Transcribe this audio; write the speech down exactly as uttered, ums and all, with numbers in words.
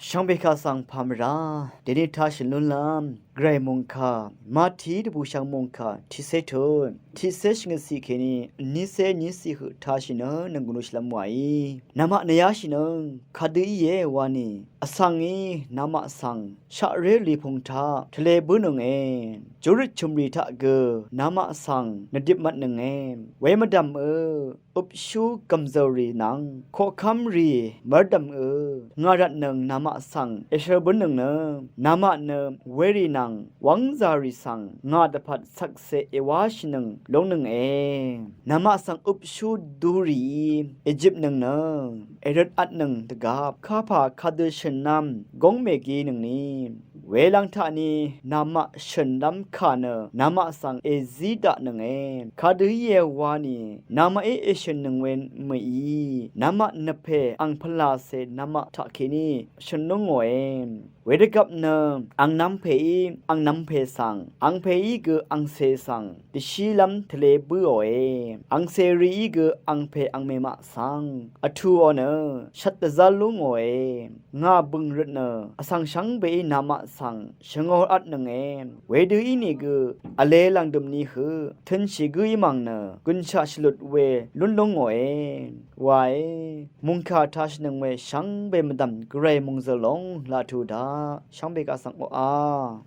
Shvngbe kaq svng pà mvrá dèní tāshø̀n lúnlv́m Gvray mòngkà Mati dvbùshv̀ng mòngkà tiqcé tut tiqcé shvngøtciq kèní vnícé vníciq høq tāshì nø nònggùn lúshìlv́m wàí. Namaq nvyáshìnøng kadø íe wani vsvng í namaq svng shaqré lìpung taq tvlē bǿnønge. Júrøt chø̀mrì taq gø namaq svng nvdip mvtnønge. Wemvdv̀m ø øpshú gv̀mzø̀lrì nvng koqkv́mrì mv́rdv̀m ø ngà rvtnøng namaq svng èshvl bǿnøng nø namaq nø werì nvng wv́ngzàrì svng ngà dvpvt shvkse èwáshìnøng lóngnønge. Namaq svng øpshú durìí èjipnøng nø èrøt vtnøng dvgvp kapà kadø shø̀nlv́m góng mèginøngni. Welvng taqni namaq shø̀nlv́m kà nø namaq svng èzí daqnønge. Kadø íe wani namaqí èshø̀nnøng we mø̀í namaq nvpè ang pvlàcè namaq taqkèní shø̀n lú ngòe. Wedvgvp nø ang nvmpèí ang nvmpè svng, angpèí gø angcè svng dvshílv́m tvlē bǿòe. Angcè rìí gø angpè angmè maq svng vtùò nø shvt dvzv́l lú ngòe. Ngà bø̀ng røt nø vsvng shvngbeí namaq svng shvngor vtnønge. Wedø ínìgø vlē lv̀ngdø̀m ni høq tø̄nshì gǿ í mv̀ng nø gùnshaq shvlut we lún lú ngòe. Wae mùngkà tāshìnøng we shvngbe mvdv̀m Gvray mòngzø̀l long laq tù daq shvngbe kaq svng oqá.